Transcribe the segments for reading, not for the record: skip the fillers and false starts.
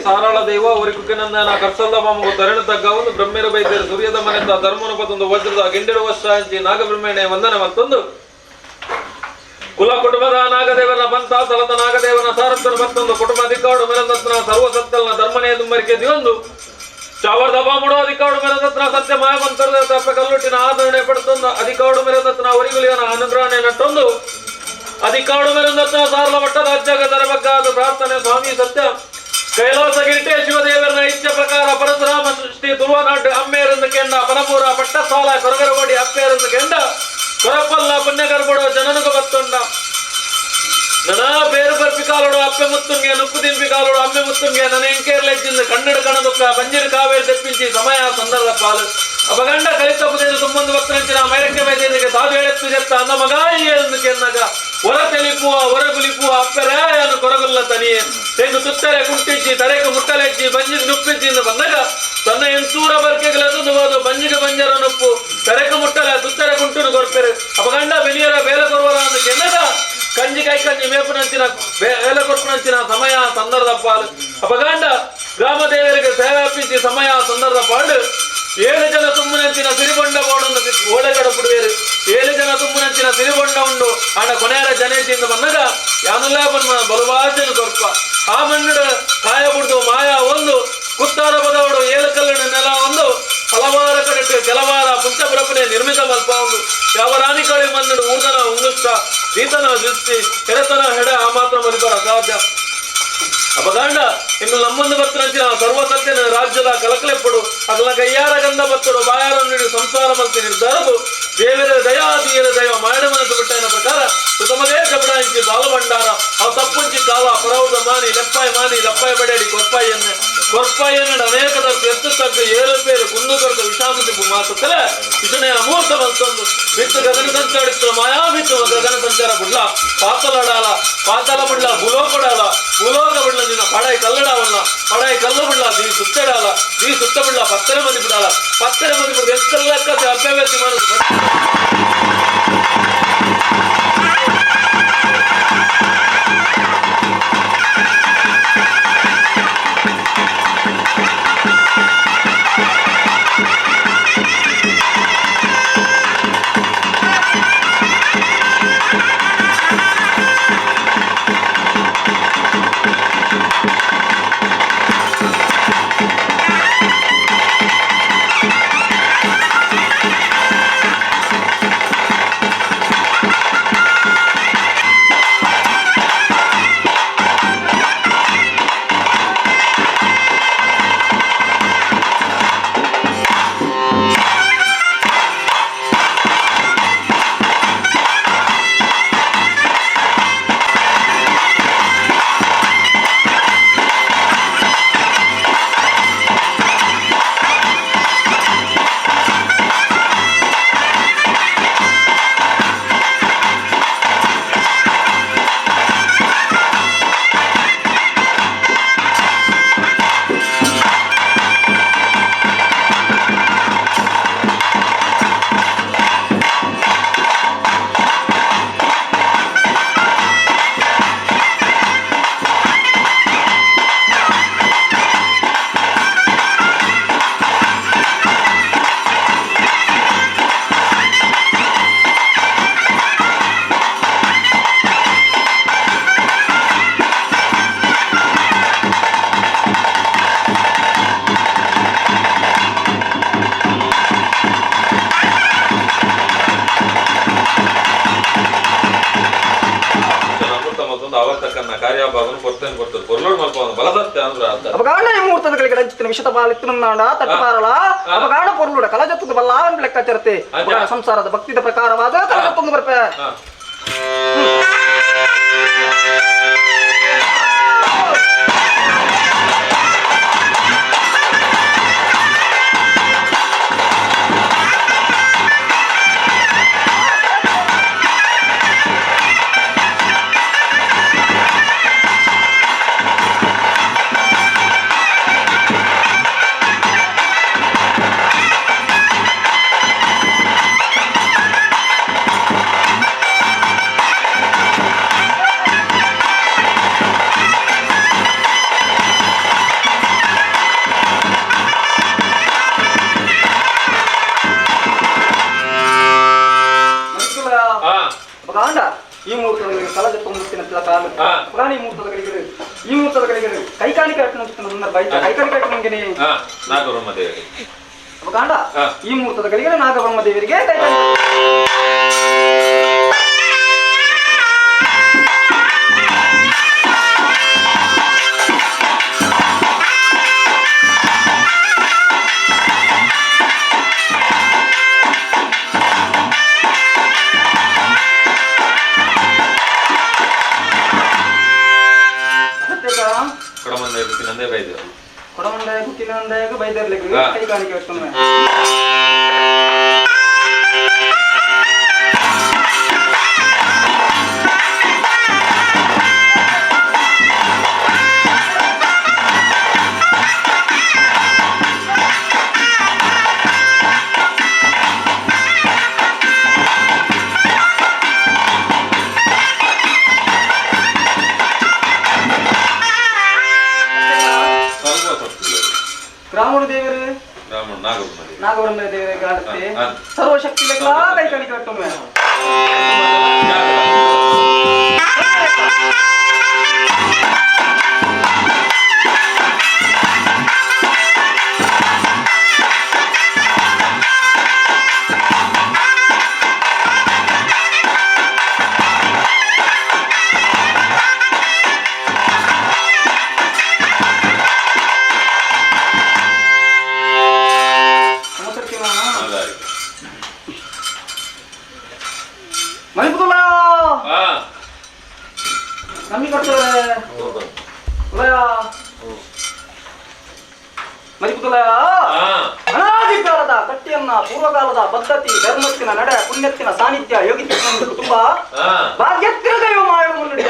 ಸಾರಾಳ ದೈವ ಒರಿಕುಕಿನಂದನ ಕರ್ಸಲ್ದ ಮಾಮಗು ತರಣ ತಗ್ಗವನು ಬ್ರಹ್ಮೇರ ಬೈದ್ಯರು ಸೂರ್ಯದ ಮನೆಯಿಂದ ಧರ್ಮನ ಪತ್ತೊಂದು ವಜ್ರದ ಗಿಂಡಿರುವ ಶಾಂತಿ ನಾಗಬ್ರಹ್ಮೇಣೆ ವಂದನೆ ಮತ್ತೊಂದು ಕುಲ ಕುಟುಂಬದ ನಾಗದೇವನ ಬಂತ ಸಲದ ನಾಗದೇವನ ಸಾರತ್ವನ ಮತ್ತೊಂದು ಕುಟುಂಬ ಅಧಿಕಾಡು ಮೆರಂದತ್ನ ಸರ್ವಸತ್ತಲ್ನ ಧರ್ಮನೆಯ ದುಂಬರಿಕೆ ದಿಯೊಂದು ಚಾವರ್ದ ಬಾಮುಡು ಅಧಿಕಾಡು ಮೆರಂದತ್ನ ಸತ್ಯ ಮಾಯವಂತರದ ತಪ್ಪ ಕಲ್ಲುಟ್ಟಿನ ಆದರಣೆ ಪಡ್ತೊಂದು ಅಧಿಕಾಡು ಮೆರಂದತ್ನ ಒರಿಗುಲಿಯನ ಅನುಗ್ರಹಣೆ ನಟ್ಟೊಂದು ಅಧಿಕಾಡು ಮೆರಂದತ್ನ ಸಾರಲ ಮಟ್ಟದ ಅಜ್ಜಗ ತರಬಗ್ಗಾದ ಪ್ರಾರ್ಥನೆ ಸ್ವಾಮಿ ಸತ್ಯ ಕೈಲಾಸ ಗಿರಿಟೆ ಶಿವದೇವರನ ಇಚ್ಛೆ ಪ್ರಕಾರ ಪರಶುರಾಮ ಸೃಷ್ಟಿ ತುಳುವನಾಡು ಅಮ್ಮೇರಂದು ಕೆಂಡ ಪನಪೂರ ಪಟ್ಟಸಾಲ ಕೊರಗರವಾಡಿ ಅಪ್ಪೇರಂದು ಕೆಂಡ ಕೊರಪಲ್ಲ ಪುಣ್ಯಗರ್ಭಡು ಜನನುಗ ಬತ್ತುಂಡ ನನಾ ಬೇರು ಬರ್ಪಿ ಕಾಲೋಡು ಅಪ್ಪೆ ಮುತ್ತುಂಗೆ ನುಕ್ಕು ತಿಂಪಿ ಕಾಲೋಡು ಅಮ್ಮೆ ಮುತ್ತುಂಗೆ ನನ್ನ ಎಂಕೇರ್ಲೆಜ್ಜಿಂದ ಕನ್ನಡ ಕಣದುಕ್ಕ ಬಂಜಿರು ಕಾವೇರಿ ತೆಪ್ಪಿಂಚಿ ಸಮಯ ಸಂದರ್ಭ ಪಾಲು ಅಪಗಂಡ ಕಲಿತ ಪುದೇನು ತುಂಬೊಂದು ಭಕ್ತನಂಚಿನ ಮೈರಕ್ಕೆ ಮೈದೇನಿಗೆ ಸಾಧು ಹೇಳೆತ್ತು ಜೆತ್ತ ಅಂದ ಮಗ ಎಂದು ಕೆನ್ನಗ ಹೊರ ತೆಲಿಪುವ ಹೊರ ಗುಲಿಪುವ ಅಪ್ಪೆ ತೆಂಗು ಸುತ್ತಲೆ ಕುಂಟಿಜ್ಜಿ ತರೆಗೆ ಮುಟ್ಟಲೆಜ್ಜಿ ಬಂಜಿಗೆ ನುಪ್ಪಿಜ್ಜಿ ಎಂದು ಬಂದಾಗ ತನ್ನ ಎಂತೂರ ಬರ್ಕೆಗಳ ತುಂದುವಾದ ಬಂಜಿಗೆ ಬಂಜರ ನುಪ್ಪು ತರೆಗೆ ಮುಟ್ಟಲೆ ಸುತ್ತರೆ ಕುಂಟುನು ಕೊರ್ಪೆರು ಅಪಗಂಡ ಬೆನಿಯರ ಬೇಲೆ ಕೊರುವರ ಅಂದು ಕೆನ್ನದ ಕಂಜಿ ಕೈ ಕಂಜಿ ಮೇಪುನಂಚಿನ ಬೇಲೆ ಕೊರ್ಪುನಂಚಿನ ಸಮಯ ಸಂದರ್ಭ ಪಾಲು ಅಪಗಂಡ ಗ್ರಾಮ ದೇವರಿಗೆ ಸೇವೆ ಅಪ್ಪಿಸಿ ಸಮಯ ಸಂದರ್ಭ ಪಾಡು 7 ಜನ ತುಂಬುನಂಚಿನ ಸಿರಿಬೊಂಡ ಬೋಡೊಂದು ಓಳೆಗಡ ಪುಡುವೇರು 7 ಜನ ತುಂಬುನಂಚಿನ ಸಿರಿಬೊಂಡ ಉಂಡು ಆಡ ಕೊನೆಯರ ಜನೇಜಿಂದ ಬಂದಾಗ ಯಾನುಲ್ಲ ಬನ್ನ ಬಲುವಾಚನು ಕೊರ್ಪ ಆ ಮಣ್ಣು ಕಾಯ ಬುಡ್ದು ಮಾಯಾ ಒಂದು ಕುತ್ತಾರ ಬದವಡು ಏಳು ಕಲ್ಲಿನ ನೆಲ ಒಂದು ಹಲವಾರ ಕಡೆ ಕೆಲವಾರ ಪುಂಚಪುರಪನೆ ನಿರ್ಮಿತ ಮಲ್ಪ ಒಂದು ಯಾವ ರಾಣಿ ಕಳಿ ಮಣ್ಣು ಊರ್ದನ ಉಂಗುಷ್ಟ ದೀತನ ದೃಷ್ಟಿ ಕೆರೆತನ ಹೆಡ ಆ ಮಾತ್ರ ಮಲಿಪರ ಅಸಾಧ್ಯ. ಅಪಗಾಂಡ ಇನ್ನು ನಮ್ಮೊಂದು ಬತ್ತನಂಚಿನ ಸರ್ವಸತ್ಯನ ರಾಜ್ಯದ ಕಲಕಲೆಪ್ಪಡು ಅಗಲ ಕೈಯಾರ ಗಂಧ ಬತ್ತಡು ಬಾಯಾರ ನೀಡಿ ಸಂಸಾರ ಮಲ್ತಿ ನಿರ್ಧಾರದು ದೇವರ ದಯಾ ತೀರ ದೈವ ಮಾಯಣ ಮನಸ್ಸು ಬಿಟ್ಟನ ಪ್ರಕಾರ ಸುತಮದೇ ಕಬಡಾಂಚಿ ಬಾಲಭಂಡಾರ ಅವು ತಪ್ಪುಂಚಿ ಕಾಲ ಪರೌದ ಮಾನಿ ಲೆಪ್ಪಾಯಿ ಮಾನಿ ಲಪ್ಪಾಯಿ ಬಡಾಡಿ ಕೊರ್ಪಾಯಿಯನ್ನೇ ಕೊರ್ಪಾಯಿಯನ್ನ ಅನೇಕ ದರ್ತು ಎತ್ತು ತಗ್ಗು ಏರು ಪೇರು ಕುಂದು ಕೊರತು ವಿಷಾಮತಿ ಮಾತುತ್ತಲೇ ಇದನ್ನೇ ಅಮೂರ್ತ ಬಂತೊಂದು ಬಿತ್ತು ಗಗನ ಸಂಚಾರಿತ್ತು ಮಾಯಾ ಬಿತ್ತು ಗಗನ ಸಂಚಾರ ಬುಡ್ಲ ಪಾತಲಡಾಲ ಪಾತಾಲ ಬುಡ್ಲ ಭೂಲೋಕಡಾಲ ಭೂಲೋಕ ಬುಡ್ಲ ನಿನ್ನ ಪಡಾಯಿ ಕಲ್ಲಡಾವಲ್ಲ ಪಡಾಯಿ ಕಲ್ಲು ಬಿಡ್ಲ ದೀ ಸುತ್ತಡಾಲ ದೀ ಸುತ್ತ ಬಿಡ್ಲ ಪತ್ತರೆ ಮದಿ ಬಿಡಾಲ ಪತ್ತರೆ ಮದಿ ಬಿಡಲು ಎಂತೆಲ್ಲ ಕತೆ ಅಭ್ಯವ್ಯತಿ ಮನಸ್ಸು. ಸಂಸಾರದ ಭಕ್ತಿದ ಪ್ರಕಾರವಾದ ಕಲಜತ್ತೊಂದು ಬರ್ಪೆ. ಈ ಮುಹೂರ್ತದಲ್ಲಿ ಕಲಜ ಕಾಲು ಪುರಾಣಿ ಮುಹೂರ್ತದ ಕಡೆಗೆ ಈ ಮುಹೂರ್ತದ ಕಡೆಗೆ ಕೈಕಾಣಿಕೆ ಕೈಕಾಣಿಕೆ ಕಾಂಡ ಈ ಮುಹೂರ್ತದ ಕಡೆಗೆ ನಾಗಬ್ರಹ್ಮ ದೇವರಿಗೆ ಕೈಕಾಣಿಕೆ. ಕೈ ಕಾಣಿಕೆ ನಾಗಬ್ರಹ್ಮ ದೇವರ ಗಾಡತ್ತೆ ಸರ್ವಶಕ್ತಿ ಕೈ ಕಣಿ ಕಟ್ಟುವೆ. ಅನಾದಿಕಾಲದ ಕಟ್ಟಿಯನ್ನ ಪೂರ್ವಕಾಲದ ಪದ್ಧತಿ ಧರ್ಮತ್ತಿನ ನಡೆ ಪುಣ್ಯತ್ತಿನ ಸಾನ್ನಿಧ್ಯ ಯೋಗಿತ್ತಿನ ಕುಟುಂಬ ಭಾಗ್ಯತ್ತಿನ ದೈವ ಮಾಯವ ಮುನ್ನುಡಿ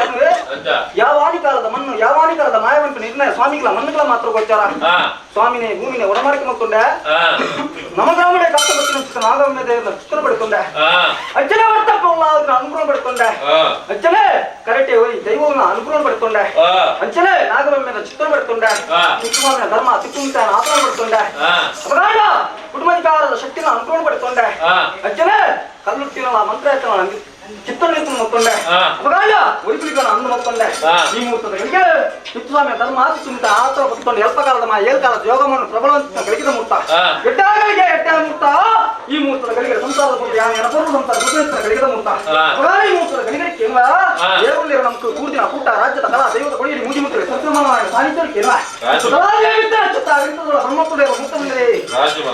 ಯಾವಾನಿಕಾಲದ ಮಣ್ಣು ಯಾವಾನಿಕಾಲದ ಮಾಯವಂತ ನಿರ್ಣಯ ಸ್ವಾಮಿಗಳ ಮಣ್ಣುಗಳ ಮಾತ್ರ ಗೋಚಾರ. ಸ್ವಾಮಿನೇ ಭೂಮಿನೇ ಒಡಮಾಡಿಕೆ ಮತ್ತೊಂಡೆ ನಮ್ಮ ಗ್ರಾಮಡೆ ಕಾತ ಬತ್ತಿನ ನಾಗಮ್ಯ ದೇವರ ಚಿತ್ರ ಪಡ್ಕೊಂಡೆ ಅಜ್ಜನೇ ವರ್ತಪ್ಪ ಅನುಗ್ರಹ ಪಡ್ಕೊಂಡೆ ಅಜ್ಜನೇ ಕರೆಟೆ ಹೋಗಿ ದೈವವನ್ನ ಅನುಗ್ರಹ ಪಡ್ಕೊಂಡೆ ಅಂಚನೆ ನಾಗಬ್ರಹ್ಮನ ಚಿತ್ರ ಪಡ್ಕೊಂಡೆ ಚಿಕ್ಕಮಾಮಿನ ಧರ್ಮ ಚಿಕ್ಕುಂತಾನ ಆತನ ಪಡ್ಕೊಂಡೆ ಅಪಗಾಡ ಕುಟುಂಬಾಧಿಕಾರದ ಶಕ್ತಿನ ಅನುಗ್ರಹ ಪಡ್ಕೊಂಡೆ ಅಜ್ಜನೇ ಕಲ್ಲುಟ್ಟಿನ ಮಂತ್ರ ಚಿತ್ರ ನಿಂತು ಮಕ್ಕೊಂಡೆ ಅಪಗಾಡ ಒರಿಪುಲಿಗನ ಅಂದು ಮಕ್ಕೊಂಡೆ ಈ ಮುಹೂರ್ತದ ಗಳಿಗೆ ಚಿತ್ತುಸ್ವಾಮಿಯ ಧರ್ಮ ಚಿತ್ತುಂತ ಆತ ಪಡ್ಕೊಂಡು ಎಲ್ಪಕಾಲದ ಮಾ ಏಳ್ಕಾಲದ ಯೋಗವನ್ನು ಪ್ರಬಲವಂತ ಗಳಿಸಿದ ಮುಹೂರ್ತ ಎಟ್ಟಾಗಳಿಗೆ ಎಟ್ಟ ಮುಹೂರ್ತ ಈ ಮುಹೂರ್ತದ ಗಳಿಗೆ ಸಂಸಾರದ ಪೂರ್ತಿ ಯಾನ ಪೂರ್ವ ಸಂಸಾರ ಪುತ್ರ ಗಳಿಸಿದ ಮುಹೂರ್ತ ಅಪಗಾಡ ಈ ಮುಹೂರ್ತದ ಗಳಿಗೆ ಕೇಂದ್ರ ಏರುಳ್ಳಿರ ನಮ್ಗೆ ಕೂರ್ದಿನ ಕೂಟ ರಾಜ್ಯದ ಕಲಾ ದೈವದ ಕೊಡಿಯಲ್ಲಿ ಮೂಜಿ ಮುತ್ರ ಸತ್ಯಮಾನವಾದ ಸಾನ್ನಿಧ್ಯ ಕೇಂದ್ರ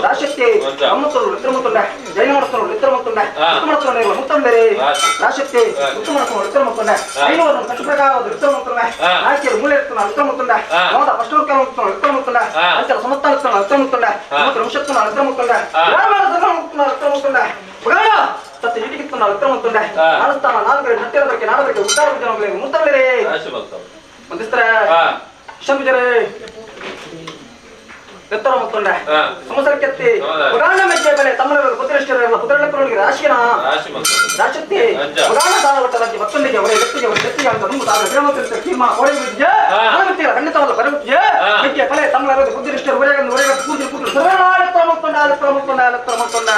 ರಾಶಕ್ತಿ ಅಮ್ಮತ್ತರು ಇತ್ರ ಜೈನ ಮಾಡ್ತಾರೆ ಇತ್ರ ಮತ್ತೊಂಡೆ ಮಾಡ್ತಾರೆ ಮುತ್ತಂಡೆ ರಾಶಕ್ತಿ ಉತ್ತಮ ಇತ್ರ ಮತ್ತೊಂಡೆ ಐನೂರು ಕಟ್ಟು ಪ್ರಕಾರ ಇತ್ರ ಮತ್ತೊಂಡೆ ನಾಲ್ಕು ಮೂಲೆ ಇರ್ತಾನ ಇತ್ರ ಮತ್ತೊಂಡೆ ನೋದ ಫಸ್ಟ್ ಕಾಲ ಇತ್ರ ಮತ್ತೊಂಡೆ ಅಂತರ ಸಮಸ್ತ ಇತ್ರ ಮತ್ತೊಂಡೆ ಮತ್ತು ವಂಶತ್ನ ಇತ್ರ ಮತ್ತೊಂಡೆ ಇತ್ರ ಮತ್ತೊಂಡೆ ಸತ್ಯ ಇಟಿಕಿತ್ತು ಇತ್ರ ಮತ್ತೊಂಡೆ ನಾಡಸ್ಥಾನ ನಾಲ್ಕರೆ ನಟ್ಟಿರದಕ್ಕೆ ನಾಡದಕ್ಕೆ ಉತ್ತರ ಮುತ್ತಂಡೆ ಒಂದಿಸ್ತಾರೆ ಶಂಭುಜರೇ ಎತ್ತರ ಮತ್ತೊಂಡೆ ಸಮಸರಕ್ಕೆತ್ತಿ ಪುರಾಣ ಮೆಚ್ಚೆ ಬೆಲೆ ತಮ್ಮನವರು ಪುತ್ರೇಶ್ವರರ ಪುತ್ರಳಪ್ಪನಿಗೆ ರಾಶಿನ ರಾಶಕ್ತಿ ಪುರಾಣ ಸಾಲವಟ್ಟ ರಾಜ್ಯ ಮತ್ತೊಂದಿಗೆ ಅವರೇ ವ್ಯಕ್ತಿಗೆ ಅವರ ವ್ಯಕ್ತಿಗೆ ಅಂತ ತುಂಬ ತಾವು ವಿಕ್ರಮೋತ್ತರ ತೀರ್ಮಾನ ಹೊಡೆಯುತ್ತಿದೆ ಆನಂತಿರ ಖಂಡಿತವಲ್ಲ ಬರುತ್ತಿದೆ ಮೆಚ್ಚೆ ಬೆಲೆ ತಮ್ಮನವರು ಪುತ್ರೇಶ್ವರ ಒರೆಗೆ ಒರೆಗೆ ಕೂತು ಕೂತು ಸರ್ವನಾಡ ಎತ್ತರ ಮತ್ತೊಂಡೆ ಎತ್ತರ ಮತ್ತೊಂಡೆ ಎತ್ತರ ಮತ್ತೊಂಡೆ.